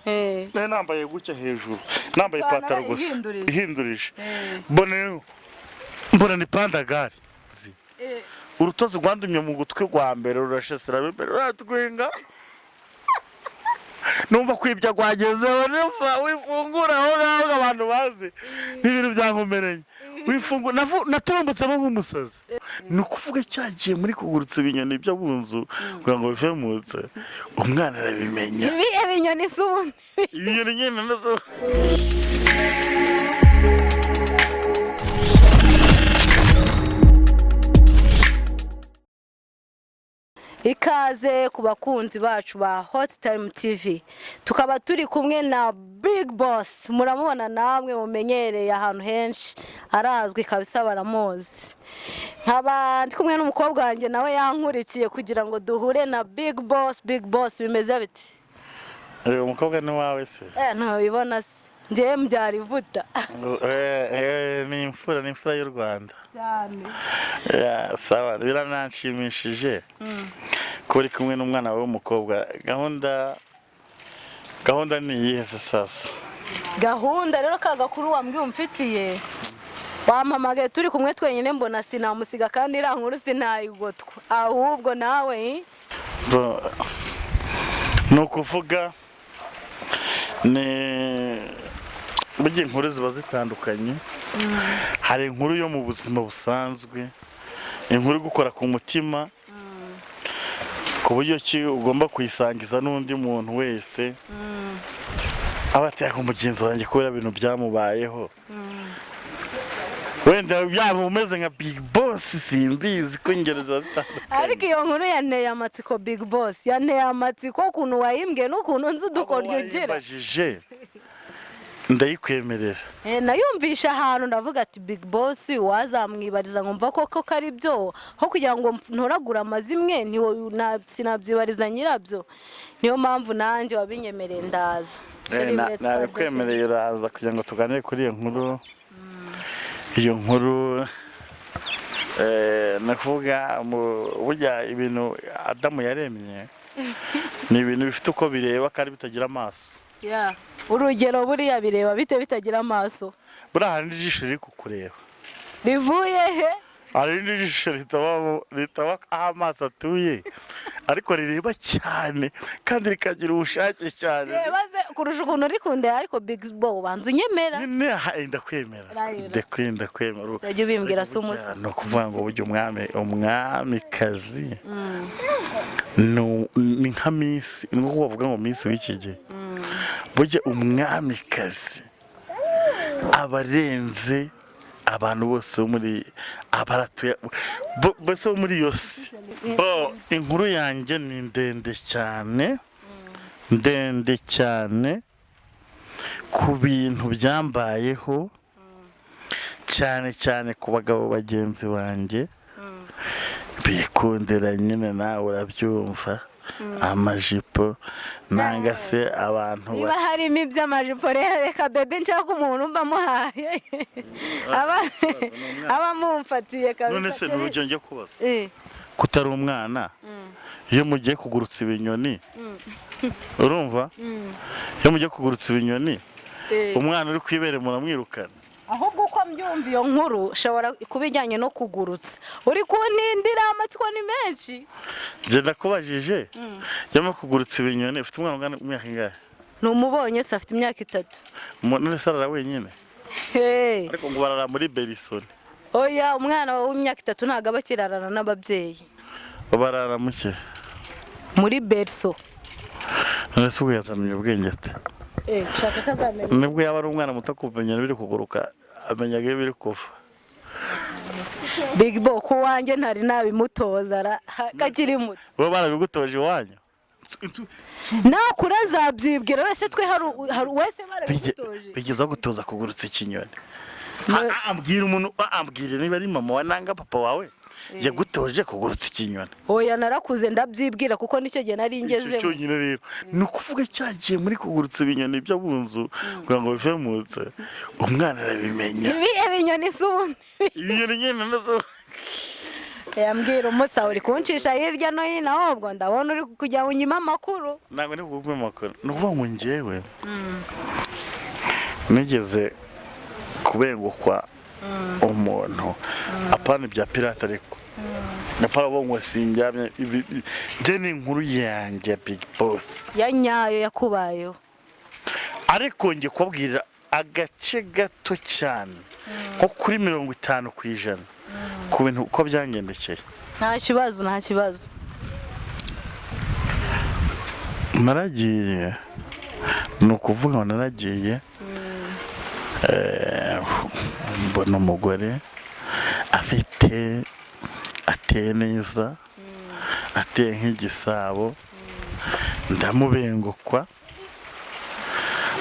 Nari nambaye gutya hejuru, nambaye Ipantaro ipantaro gusa. Ihindurije. Ihindurije. Mbona mbona ni pandagari. Urutozi rwandumye mu gutwi rwa mbere rurashesera imbere, ruratwinga, numva kwibya rwagezeho. Numva wifungura aho ngaho abantu bazi n'ibintu byankomereye, wifungura naturumbutsemo nk'umusazi. Ni ukuvuga cyagiye muri kugurutsa ibinyoni byo mu nzu kugira ngo bivemutse, umwana arabimenya. Ibihe binyoni se ubundi? Ibinyoni nyine nazo. Ikaze ku bakunzi bacu ba Hot Time TV, tukaba turi kumwe na Big Boss. Muramubona namwe, mumenyereye ahantu henshi, arazwi kabisa, baramuzi. Nkaba ndi kumwe n'umukobwa wanjye, nawe yankurikiye kugira ngo duhure na Big Boss. Big Boss, bimeze biti? Uyu mukobwa ni wawe se? Ntubibona se? Njyewe mbyara ivuta. Ni imfura, ni imfura y'u Rwanda. Cyane. Yeah, sawa, birananshimishije kuba uri kumwe n'umwana wawe w'umukobwa. Gahunda ni iyihe se sasa? Gahunda rero, ka gakuru wambwiye umfitiye, wampamagaye turi kumwe twenyine, mbona sinamusiga kandi iriya nkuru sinayigotwa, ahubwo nawe, eh? Bo, ni ukuvuga ni burya inkuru ziba zitandukanye. Hari inkuru yo mu buzima busanzwe, inkuru igukora ku mutima ku buryo ki ugomba kuyisangiza n'undi muntu wese, aba ateka mugenzi wanjye kubera ibintu byamubayeho, wenda yaba umeze nka Big Boss, simbizi ko ingero ziba zitandukanye. Ariko iyo nkuru yanteye amatsiko, Big Boss, yanteye amatsiko ukuntu wayimbwiye n'ukuntu nzi udukoryo ugira. Wayibajije ndayikwemerera. Nayumvishe ahantu, ndavuga ati Big Boss wazamwibariza nkumva koko ko ari byo, aho kugira ngo ntoragure amazimwe sinabyibariza nyirabyo. Niyo mpamvu nanjye wabinyemereye ndaza. Chérie, muretse. Nabikwemereye, uraza kugira ngo tuganire kuri iyo nkuru. Iyo nkuru, ni ukuvuga burya ibintu Adamu yaremye ni ibintu bifite uko bireba kandi bitagira amaso. Yeah. Urugero, buriya bireba bite bitagira amaso? Buriya hari n'ijisho riri kukureba. Rivuye he? Hari n'ijisho ritaba aho amaso atuye, ariko rireba cyane kandi rikagira ubushake cyane. Reba se kurusha ukuntu uri kundeba? Ariko Big Bo, ubanza unyemera. Nyine ndakwemera. Rahira. Ndakwemera. Uzajya ubimbwira si Burya umusa. Ni ukuvuga ngo burya umwami, umwamikazi ni nka miss, ni nko bavuga ngo miss w'iki gihe. Burya umwamikazi aba arenze abantu bose bo muri abaratuye bose bo muri iyo si. Bo, inkuru yanjye ni ndende cyane, ndende cyane, ku bintu byambayeho, cyane cyane ku bagabo bagenzi banjye bikundira nyine, nawe urabyumva, amajipo nanga se abantu Niba harimo iby'amajipo rero, reka bebe, nshaka umuntu mba muhaye aba amumfatiye kabisa. None se ni urugero njye kubaza, kutari umwana, iyo mugiye kugurutsa ibinyoni, urumva, iyo mugiye kugurutsa ibinyoni, umwana uri kwibere muramwirukana? Ahubwo uko mbyumva, iyo nkuru ushobora kuba ijyanye no kugurutsa. Uri kuntindira, amatsiko ni menshi. Njye ndakubajije, iyo muri kugurutsa ibinyoni, ufite umwana ungana imyaka ingahe? Numubonye se? Afite imyaka 3. None se arara wenyine? Hey. Ariko ngo barara muri berceau. Oya, umwana w'imyaka 3 ntabwo aba akirarana n'ababyeyi. Barara muke? Muri berceau. None se ubwo yazamenya ubwenge ate? Ushaka ko azamenya? Nibwo yaba ari umwana muto, kumenya biri kuguruka, amenyaga iyo biri kuva. Big Bo, ku wanjye ntari nabimutoza kakiri muto. Bo barabigutoje iwanyu? Nakura azabyibwira wese. Twe hari wese barabigutoje. Bigeza gutoza kugurutsa ikinyoni. Ambwira umuntu, ambwira niba ari mama wa nanga papa wawe yagutoje kugurutsa ikinyoni. Oya, narakuze ndabyibwira, kuko nicyo gihe nari Icyo ngezemo. cyonyine rero, ni ukuvuga cyagiye muri kugurutsa ibinyoni byo mu nzu kugira ngo bivemutse, umwana arabimenya. Ibihe binyoni se ubundi? Ibinyoni nyine nazo. Yambwira umusa uri kuncisha hirya no hino, ahubwo ndabona uri kujya unyima amakuru. Ntabwo ndi kuguha amakuru. Ni ukuvuga ngo njyewe nigeze kubengukwa umuntu, apana ibya pirate, ariko apana bo ngo sinjyamye njye ni inkuru yanjye, Big Boss. Ya nyayo yakubayeho. Ariko njye kubabwira agace gato cyane, nko kuri 50% ku bintu uko byangendekeye. Nta kibazo, nta kibazo. Naragiye, ni ukuvuga ngo naragiye, mbona umugore afite, ateye neza, ateye nk'igisabo, ndamubengukwa.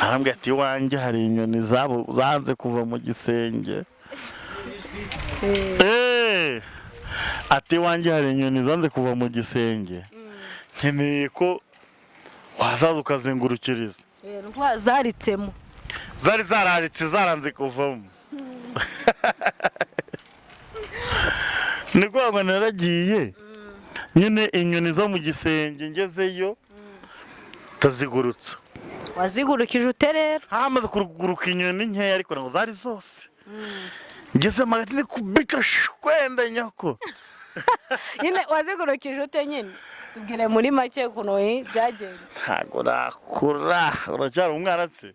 Arambwira ati: "Iwanjye hari inyoni zabo zanze kuva mu gisenge." Ati: "Iwanjye hari inyoni zanze kuva mu gisenge, nkeneye ko wazaza ukazengurukiriza." Ni zaritsemo. Zari zararitse, zaranze kuvamo. Ni ukuvuga ngo naragiye nyine, inyoni zo mu gisenge, ngezeyo ndazigurutsa. Wazigurukije ute rero? Hamaze kuguruka inyoni nkeya, ariko ntabwo zari zose. Ngeze hagati ndikubita kwenda nyako. Nyine wazigurukije ute nyine? Tubwire muri make ukuntu byagenze. Ntabwo nakura, uracyari umwana se.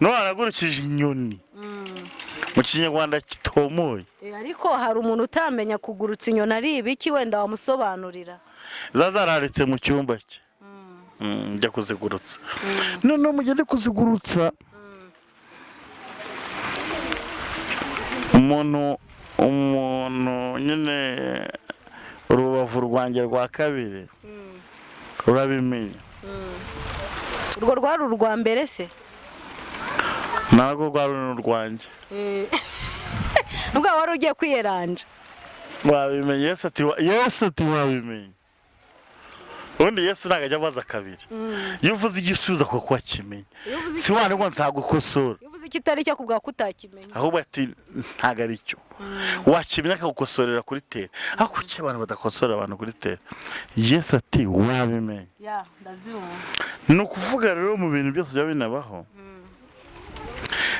None nagurukije inyoni mu Kinyarwanda kitomoye. Ariko hari umuntu utamenya kugurutsa inyoni ari ibiki, wenda wamusobanurira. Ziba zararitse mu cyumba cye. Njya kuzigurutsa. Noneho mugende kuzigurutsa, umuntu nyine, urubavu rwanjye rwa kabiri rurabimenya. Urwo rwari urwa mbere se? Ntabwo rwari urwanjye. Nubwo wari ugiye kwiyeranja. Wabimenye. Yesu ati Yesu ati: "Wabimenye." Ubundi Yesu ntabwo ajya abaza kabiri. Iyo uvuze igisubizo ako wakimenya, si wana ngo nzagukosora. Iyo uvuze ikitari cyo kubwa ko utakimenya. Ahubwo ati: "Ntabwo ari cyo." Wakimenya akagukosorera kuri tere. Ariko kuki abantu badakosora abantu kuri tere? Yesu ati: "Wabimenye." Ya, ndabyumva. Ni ukuvuga rero, mu bintu byose byaba binabaho,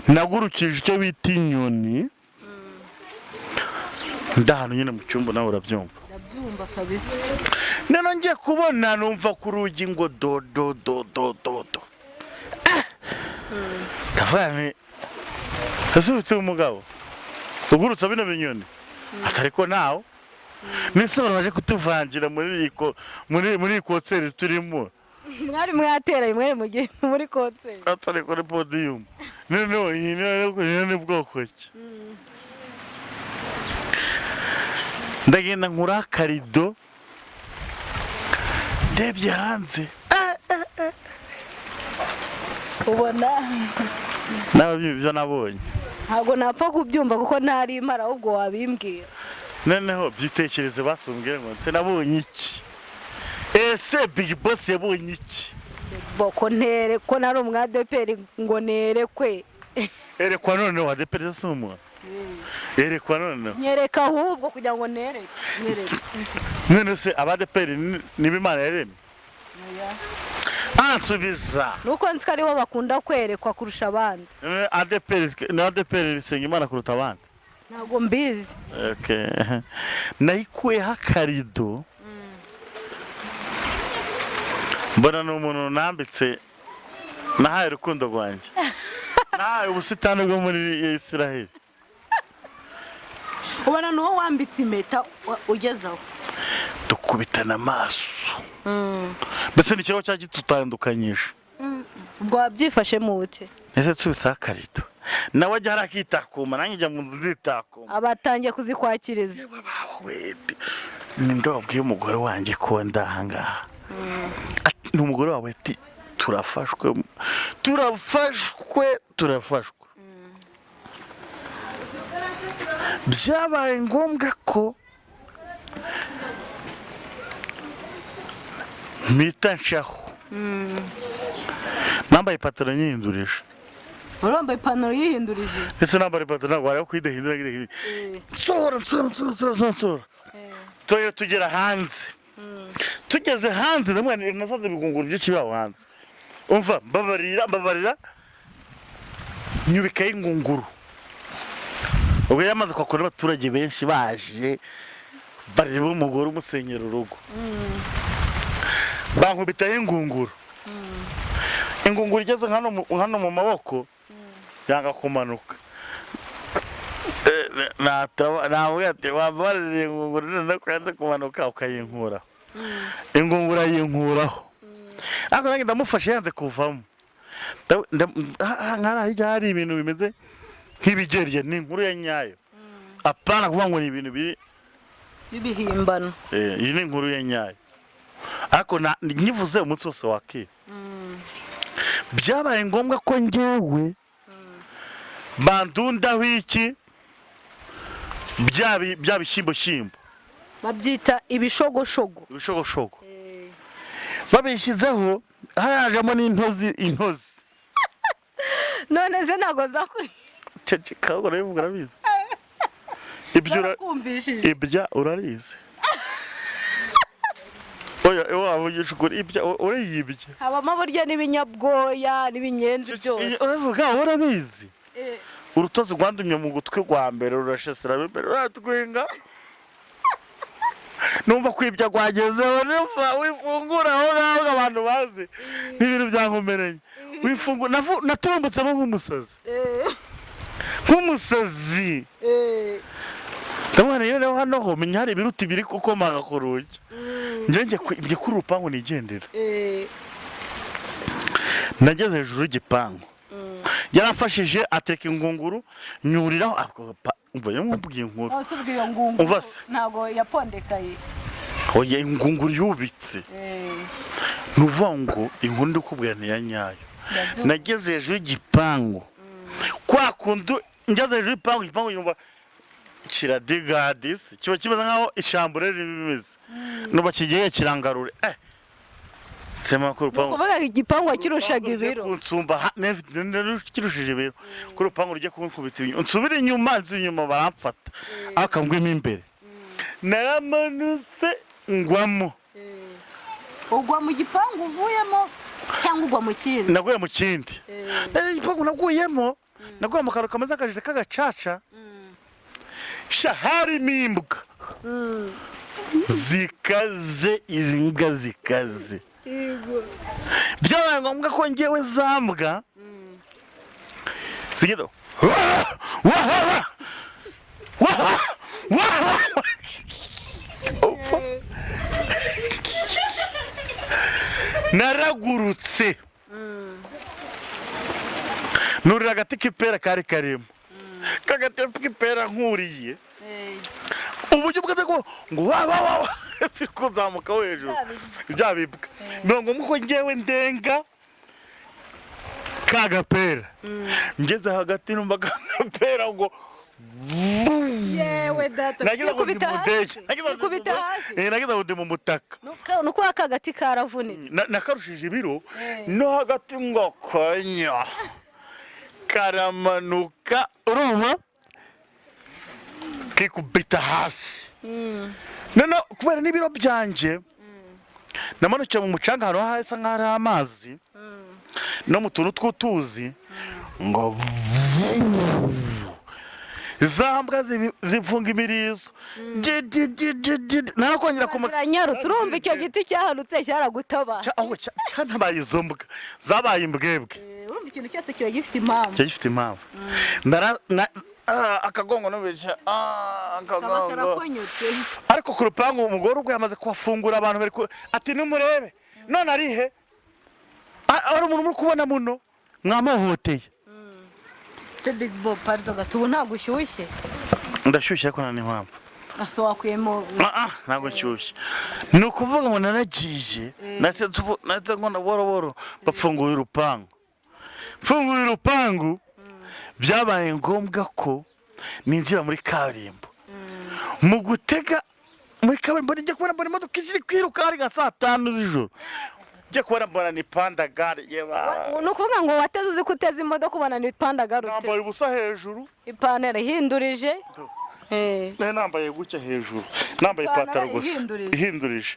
nagurukije icyo bita inyoni ndahantu nyine mu cyumba, nawe urabyumva. Ndabyumva kabisa. Noneho ngiye kubona numva ku rugi ngo do do do do do do. Ndavuga nti: "Ese ufite umugabo ugurutsa bino binyoni?" Atari ko nawe nese abantu baje kutuvangira muri iyi concert turimo. Mwari mwateranye, mwari mugiye muri concert. Atari kuri podium. Noneho iyi ni bwoko ki? Ndagenda nkura akarido, ndebye hanze ubona nawe ibyo nabonye. Ntabwo napfa kubyumva kuko ntari impara, ahubwo wabimbwira. Noneho byitekereze, basumbwire ngo nse nabonye iki? Ese Big Boss yabonye iki? Boko ntere ko nari umwadeperi ngo nerekwe. Erekwa noneho. Adeperi si umuntu? Erekwa noneho. Nyereka ahubwo kugira ngo nereke, nyereke. None se abadeperi niba Imana yaremye ansubiza? Nuko nzi ko aribo bakunda kwerekwa kurusha abandi. None ADEPR ni ADEPR risenga Imana kuruta abandi? Ntabwo mbizi. Okay. Nayikuyeho akarido, mbona ni umuntu nambitse, nahaye urukundo rwanjye, nahaye ubusitani bwo muri Israel. Ubona ni uwo wambitse impeta ugeze aho. Dukubitana amaso, mbese ni ikibazo cyari gitutandukanyije. Ubwo wabyifashemo ute? Ese nsubiseho akarido, nawe ajya hariya akitakuma, nanjye njya mu nzu nditakuma. Abatangiye kuzikwakiriza. Wete, ninde wabwiye umugore wanjye ko ndahangaha? Ati: "Ni umugore wawe." Ati: "Turafashwe, turafashwe, turafashwe." Byabaye ngombwa ko mpita nshaho nambaye ipataro nyihindurije. Wari wambaye ipantaro yihindurije? Ndetse nambara ipataro, ntabwo wareba ko idahindura, idahindura. Nsohora, nsohora, nsohora, nsohora, nsohora. Turagenda tugera hanze. Tugeze hanze, ndamubwira nti nasanze ibigunguru byinshi biri aho hanze. Umva, mbabarira, mbabarira, nyubikaho ingunguru. Ubwo yamaze kwakura abaturage benshi baje bareba umugore umusenyera urugo, bankubitaho ingunguru. Ingunguru igeze hano mu maboko yanga kumanuka. Namubwira ati: "Wambabarira, ingunguru noneho ko yanze kumanuka ukayinkuraho." Ingunguru ayinkuraho, ariko nanjye ndamufashe yanze kuvamo. Nk'ahariya hirya hari ibintu bimeze nk'ibigerye. Ni inkuru ya nyayo, apana kuvuga ngo ni ibintu biri B'ibihimbano. Iyi ni inkuru ya nyayo, ariko nyivuze umunsi wose wakira. Byabaye ngombwa ko ngewe bandundaho iki, bya bishyimbo shyimbo. Babyita ibishogoshogo. Ibishogoshogo babishyizeho, harajemo n'intozi, intozi. None se ntabwo zakuri? Ceceka, ahubwo urabivuga, urabizi ibyo Barakumvishije. Ibya urarizi? Oya, wavugisha ukuri, ibya urayibye? Habamo burya n'ibinyabwoya n'ibinyenzi byose. Uravuga urabizi. Urutozi rwandumye mu gutwi rwa mbere rurashesera imbere, ruratwinga, numva kwibya rwagezeho. Numva wifungura aho ngaho ngo abantu bazi n'ibintu byankomereye. Wifungura, naturumbutsemo nk'umusazi, nk'umusazi. Ndabona rero hano ho menya hari ibiruti biri gukomanga ku rugi. Njye kuri urupangu nigendera. Nageze hejuru y'igipangu, yaramfashije ateka ingunguru nyuriraho. Umva, yamubwiye inkuru. Nose ubwo iyo ngunguru Umva se. ntabwo yapondekaye? Oya, ingunguru yubitse. Ni ukuvuga ngo inkuru ndi kukubwira ni iya nyayo. Ndabyumva. Nageze hejuru y'igipangu, kwa kundi ngeze hejuru y'igipangu, igipangu yumva kiradigadisi, kiba kimeze nkaho ishyamba rero bimeze, nuba kigiye kirangarure, sema ko Ni urupangu ukuvuga ngo igipangu wakirushaga ibiro. Kunsumba kirushije ibiro, ko urupangu rujya kunkubita inyuma, nsubira inyuma, nsubira inyuma baramfata, akangwimo imbere, naramanutse ngwamo. Ugwa mu gipangu uvuyemo cyangwa ugwa mu kindi? Naguye mu kindi. Igipangu naguyemo, naguye mu kantu kameze akajije k'agacaca. Sha, harimo imbwa zikaze, izi mbwa zikaze. Byabaye ngombwa ko ngewe za mbwa zigenda wa wa wa wa wa upfa. Naragurutse nurira agati k'ipera kari karimo, kagati k'ipera nkuriye, uburyo bwaze ko ngo wa wa wa wa ziri kuzamuka hejuru bya bibwa. Biba ngombwa ko ngewe ndenga ka gapera, ngeze hagati numva ka gapera ngo Yewe data! Nagize ngo ndi Kwikubita mu hasi. ndege. Nagize ngo ndi mu Kwikubita hasi. Nagize ngo ndi mu mutaka. Ni ukuba ka gati karavunitse. Nakarushije ibiro no hagati ngo konya karamanuka, urumva kikubita hasi. Noneho kubera n'ibiro byanjye, namanukiye mu mucanga ahantu hasa nk'aho hari amazi no mu tuntu tw'utuzi, ngo za mbwa zifunga imirizo. Narakongera kuma Ziranyarutse, urumva icyo giti cyahanutse cyaragutabaye. Ahubwo cyantabaye, izo mbwa zabaye imbwebwe. Urumva ikintu cyose kiba gifite impamvu. Cyari gifite impamvu. Akagongo numvise Kaba akagongo karakonyotse. Ariko ku rupangu umugore ubwo yamaze kuhafungura, abantu bari ati: "Nimurebe none arihe? Hari umuntu muri kubona muno mwamuhoteye." Se Big Bob, pardon gato, ubu ntabwo ushyushye? Ndashyushye, ariko nta n'impamvu. Ase wakuyemo? Ntabwo nshyushye. Ni ukuvuga ngo naragiye, nahise nkona buhoro buhoro, bapfunguye urupangu. Mfunguye urupangu, byabaye ngombwa ko ninjira muri kaburimbo. Mu gutega muri kaburimbo, nijya kubona mbona imodoka iri kwiruka, hari nka saa 5 z'ijoro. Njye kubona mbona ni pandagare, yeba. Ni ukuvuga ngo wateze uzi ko uteze imodoka, ubona ni ipandagare uteze. Nambaye ubusa hejuru. Ipantaro ihindurije. Nari nambaye gutya hejuru, nambaye Ipantaro ipantaro gusa. Ihindurije. Ihindurije.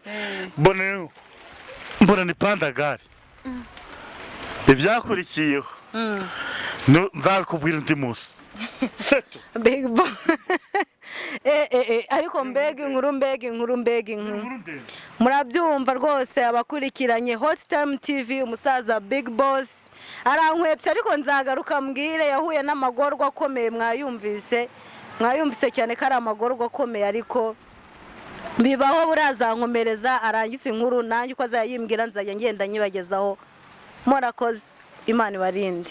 Mbona ni pandagare. Ibyakurikiyeho nzabikubwira undi munsi, setu. Big Boss. Ariko mbega inkuru, mbega inkuru, mbega inkuru! Murabyumva rwose, abakurikiranye Hot Time TV, umusaza Big Boss arankwepye, ariko nzagaruka mbwire yahuye n'amagorwa akomeye. Mwayumvise, mwayumvise cyane ko ari amagorwa akomeye, ariko bibaho. Burazankomereza arangiza inkuru, nanjye uko azayimbwira nzajya ngenda nyibagezaho. Murakoze, Imana ibarinde.